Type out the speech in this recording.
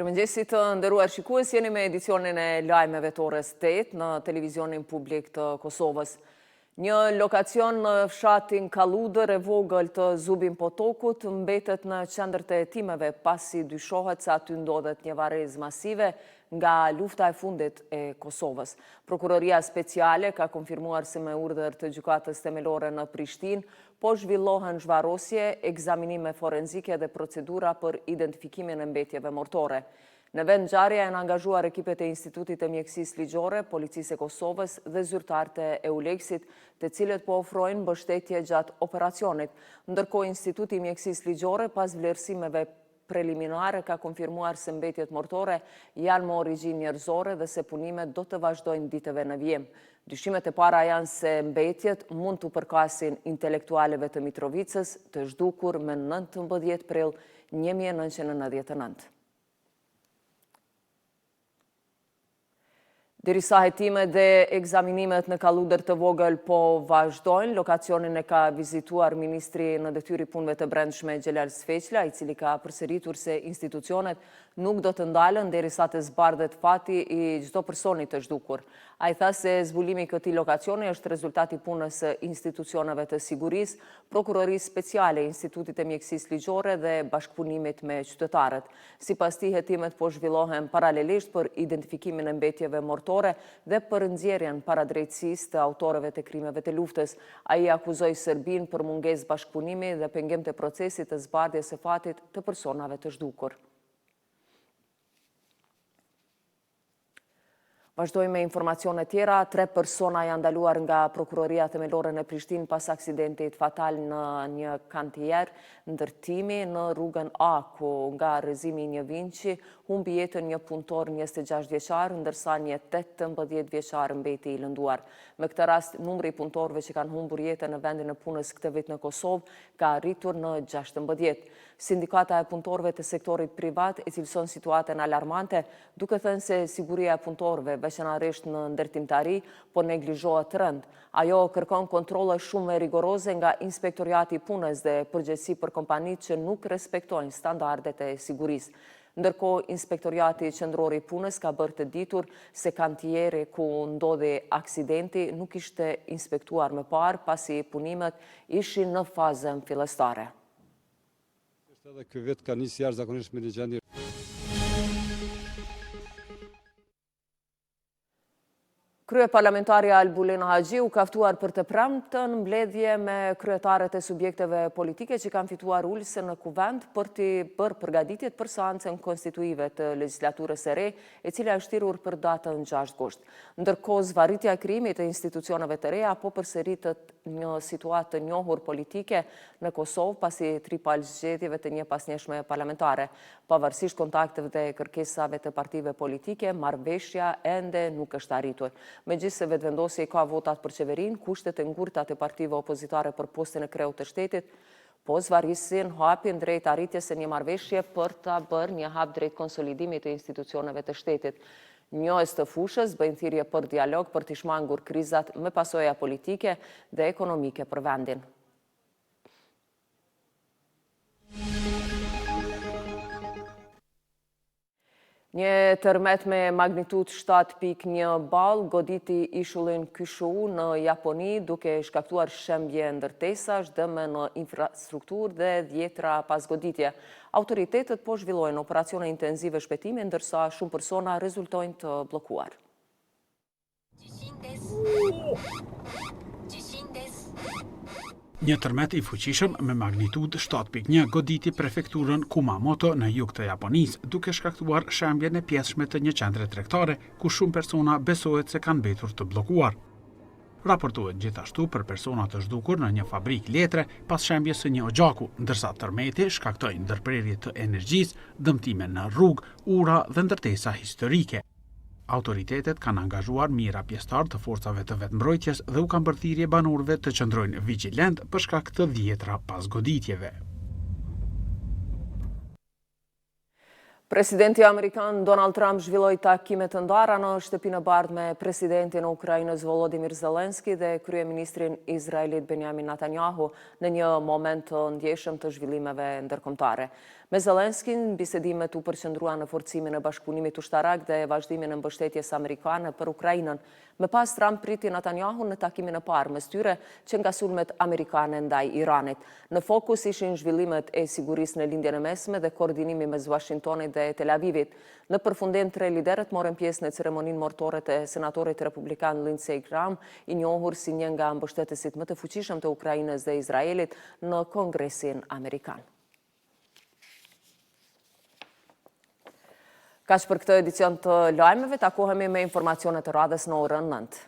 Mirëmëngjesi të nderuar shikues, jeni me edicionin e lajmeve të orës 8 në televizionin publik të Kosovës. Një lokacion në fshatin Kalludër e Vogël të Zubin Potokut mbetet në qendër të hetimeve pasi dyshohet se aty ndodhet një varrezë masive nga lufta e fundit e Kosovës. Prokuroria Speciale ka konfirmuar se me urdhër të Gjykatës Themelore në Prishtinë Po zhvillohen zhvarrosje, ekzaminime forenzike dhe procedura për identifikimin e mbetjeve mortore. Në vendngjarje janë angazhuar ekipet e Institutit të Mjekësisë Ligjore, Policisë së Kosovës dhe zyrtarë të EULEX-it, të cilët po ofrojnë mbështetje gjatë operacionit. Ndërkohë, Instituti i Mjekësisë Ligjore pas vlerësimeve preliminare ka konfirmuar se mbetjet mortore janë me origjinë njerëzore dhe se punimet do të vazhdojnë ditëve në vijim. Dyshimet e para janë se mbetjet mund t'u përkasin intelektualëve të Mitrovicës, të zhdukur më 19 prill 1999. Derisa hetimet dhe ekzaminimet në Kalludër të Vogël po vazhdojnë, lokacionin e ka vizituar ministri në detyrë i Punëve të Brendshme Xhelal Sveçla, i cili ka përsëritur se institucionet nuk do të ndalen derisa të zbardhet fati i çdo personi të zhdukur. Ai tha se zbulimi i këtij lokacioni është rezultat i punës së institucioneve të sigurisë, Prokurorisë Speciale, Institutit të Mjekësisë Ligjore dhe bashkëpunimit me qytetarët. Sipas tij, hetimet po zhvillohen paralelisht për identifikimin e mbetjeve mortore dhe për nxjerrjen para drejtësisë të autorëve të krimeve të luftës. Ai akuzoi Serbinë për mungesë bashkëpunimi dhe pengim të procesit të zbardhjes së fatit të personave të zhdukur. Vazhdojmë me informacione tjera. Tre persona janë ndaluar nga Prokuroria Themelore në Prishtinë pas aksidentit fatal në një kantier ndërtimi në rrugën A, ku nga rrëzimi i një vinçi humbi jetën një punëtor 26 vjeçar, ndërsa një 18 vjeçar mbeti i lënduar. Me këtë rast, numri i punëtorëve që kanë humbur jetën në vendin e punës këtë vit në Kosovë ka arritur në 16. Sindikata e punëtorëve të sektorit privat e cilëson situatën alarmante, duke thënë se siguria e punëtorëve, veçanërisht në ndërtimtari, po neglizhohet rëndë. Ajo kërkon kontrolle shumë më rigoroze nga Inspektoriati i Punës dhe përgjegjësi për kompanitë që nuk respektojnë standardet e sigurisë. Ndërkohë, Inspektoriati Qendror i Punës ka bërë të ditur se kantieri ku ndodhi aksidenti nuk ishte inspektuar më parë, pasi punimet ishin në fazën fillestare. Edhe ky vit ka nisë jashtëzakonisht me një gjendje. Kryeparlamentarja Albulena Haxhiu ka ftuar për të premten mbledhje me kryetarët e subjekteve politike që kanë fituar ulëse në kuvend për t'i bërë përgatitjet për seancën konstituive të legjislaturës së re, e cila është thirrur për datën 6 gusht. Ndërkohë, zvarritja e krijimit të institucioneve të reja po përsëritet një situatë të njohur politike në Kosovë pasi tri palë zgjedhjeve të njëpasnjëshme parlamentare. Pavarësisht kontakteve dhe kërkesave të partive politike, marrëveshja ende nuk është arritur. Megjithëse Vetëvendosje i ka votat për qeverinë, kushtet e ngurta të partive opozitare për postin e kreut të shtetit po zvarrisin hapin drejt arritjes së një marrëveshje për ta bërë një hap drejt konsolidimit të institucioneve të shtetit. Njohës të fushës bëjnë thirrje për dialog për t'i shmangur krizat me pasoja politike dhe ekonomike për vendin. Një tërmet me magnitudë 7.1 ballë goditi ishullin Kyushu në Japoni, duke shkaktuar shembje ndërtesash, dëme në infrastrukturë dhe dhjetra pasgoditje. Autoritetet po zhvillojnë operacione intensive shpëtimi, ndërsa shumë persona rezultojnë të bllokuar. Një tërmet i fuqishëm me magnitudë 7.1 goditi prefekturën Kumamoto në jug të Japonisë, duke shkaktuar shembjen e pjesshme të një qendre tregtare, ku shumë persona besohet se kanë mbetur të bllokuar. Raportohet gjithashtu për persona të zhdukur në një fabrikë letre pas shembjes së një oxhaku, ndërsa tërmeti shkaktoi ndërprerje të energjisë, dëmtime në rrugë, ura dhe ndërtesa historike. Autoritetet kanë angazhuar mijëra pjesëtarë të forcave të vetëmbrojtjes dhe u kanë bërë thirrje banorëve të qëndrojnë vigjilentë për shkak të dhjetra pasgoditjeve. Presidenti amerikan Donald Trump zhvilloi takime të ndara në Shtëpinë e Bardhë me presidentin e Ukrainës Volodymyr Zelensky dhe kryeministrin izraelit Benjamin Netanyahu në një moment të ndjeshëm të zhvillimeve ndërkombëtare. Me Zelenskyn, bisedimet u përqendruan në forcimin e bashkëpunimit ushtarak dhe vazhdimin e mbështetjes amerikane për Ukrainën. Më pas Trump priti Netanyahun në takimin e parë mes tyre që nga sulmet amerikane ndaj Iranit. Në fokus ishin zhvillimet e sigurisë në Lindjen e Mesme dhe koordinimi mes Washingtonit dhe Tel Avivit. Në përfundim, tre liderët morën pjesë në ceremoninë mortore të senatorit republikan Lindsey Graham, i njohur si një nga mbështetësit më të fuqishëm të Ukrainës dhe Izraelit në Kongresin amerikan. Kaq për këtë edicion të lajmeve, takohemi me informacionet e radhës në orën 9.